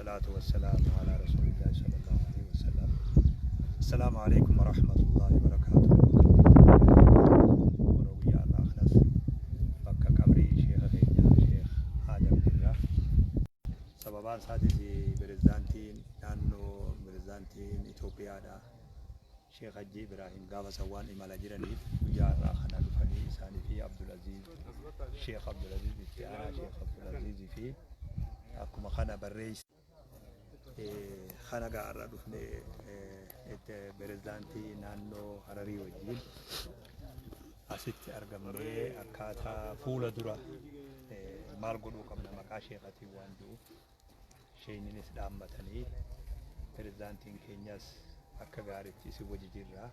والصلاة والسلام على رسول الله صلى الله عليه وسلم. السلام عليكم ورحمة الله وبركاته. Kunoo guyyaa har'aa kanas bakka qabrii sheekha keenya Sheekh Aadam jirra. Sababaan isaatis pirezidaantiin naannoo pirezidaantiin Itoophiyaadha Sheekh Hajji Ibraahim gaafa san waan imala jiraniif guyyaa har'aa kana dhufanii isaanii fi Abdulaziz Sheekh Abdulaziz itti aanaa Sheekh Abdulaziz fi akkuma kana barreessa kana gaa har'a dhufnee itti pirezidaantii naannoo Hararii wajjin asitti argamnee akkaataa fuula dura maal godhuu qabna maqaa sheekatiin waan jiru sheeyninis dhaammatanii pirezidaantiin keenyas akka gaariitti isin wajji jirra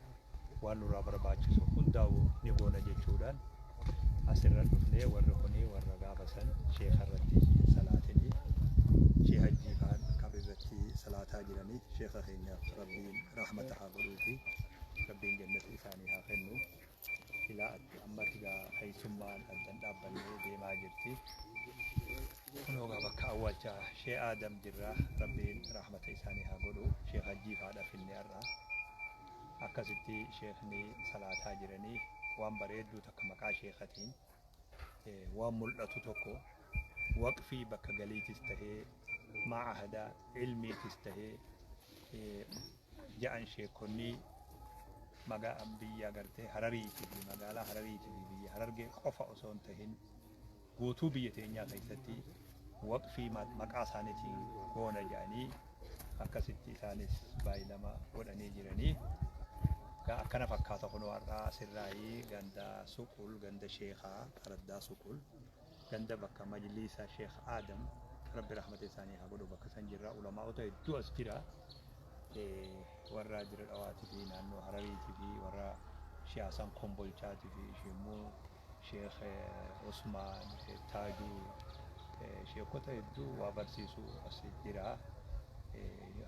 waan nurraa barbaachisu hundaa'u ni goona jechuudhaan asirra dhufnee warri kuni warra gaafa san sheeka irratti hin salaatinii Sheekh Hajjii faan qabri irratti salaataa jiranii. Sheekha keenyaaf Rabbiin rahmata haa godhuufi, Rabbiin jannata isaanii haa kennu. Ilaa ammatti gaa keessummaan addan dhaabbannee deemaa jirti. Kunoo gaa bakka awwaalcha Sheekh Aadam jirra. Rabbiin rahmata isaanii haa godhu. Sheekh Hajjii faadha finne har'a. Akkasitti sheekni salaataa jiranii waan bareedduu takka maqaa sheekatiin waan mul'atu tokko waqfii bakka galiitis tahee ma'ahada ilmiitis tahee ja'an sheekonni magaa biyya gartee Harariitii fi magaalaa Harariitii fi biyya Harargee qofa osoo hin tahin guutuu biyya teenyaa keessatti waqfii maqaa isaaniitiin goona jedhanii akkasitti isaanis baay'ilama godhanii jiranii. Gaa akkana fakkaata kunoo har'aa asirraayii ganda Suqul ganda Sheekaa araddaa Suqul ganda bakka majliisa Sheekh Aadam Rabbi rahmata isaanii haa godhu bakka san jirra. Ulamaa'ota hedduu as jira, warra Dirre Dhawaatii fi naannoo Harariitii fi warra Sheekh Hasan Kombolchaatii fi Sheemmuu Sheekh Usmaan, Sheekh Taajuu, sheekota hedduu waa barsiisu as jira.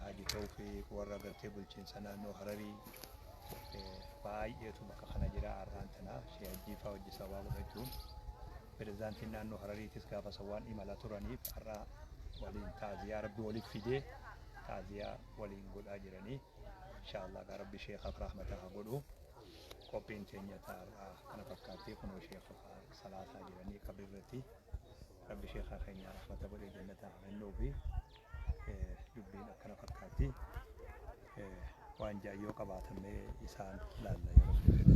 Haji Tawfiiq warra gartee bulchiinsa naannoo Hararii baay'eetu bakka kana jira har'aan tana Sheekh Hajjii fa'aa hojii sabaa godhachuun pirezidaantiin naannoo Harariitis gaafa san waan imala turaniif har'a waliin taaziyaa Rabbi waliif fidee taaziyaa waliin godhaa jiranii. Inshaallah gaa Rabbi sheekaaf rahmata haa godhu. Qophiin teenya ta har'aa kana fakkaatti. Kunoo sheeka fa'aa salaataa jiranii qabri irratti. Rabbi sheekaa keenya rahmata godhee jannata haa kennuufi. Dubbiin akkana fakkaatti. Waan ja'an yoo qabaatan mee isaan laalla yoo Rabbi fedhe.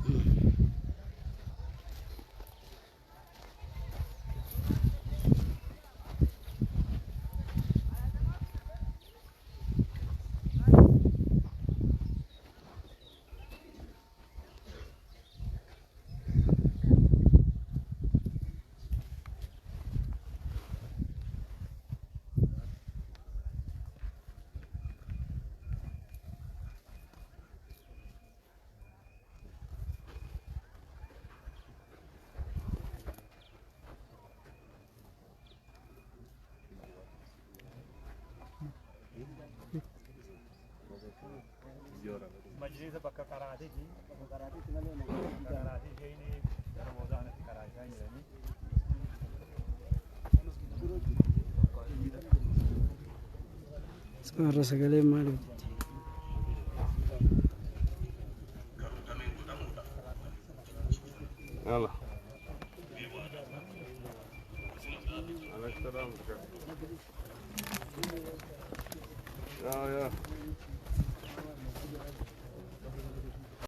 Majlisa bakka qaraatiiti. Bakka qaraatiitti malee bakka qaraatii isheen gara boodaa kanatti qaraachaa jiranii. Irra sagaleen maaliif jetti? Yalla. Aleyhisselam. Ya ya.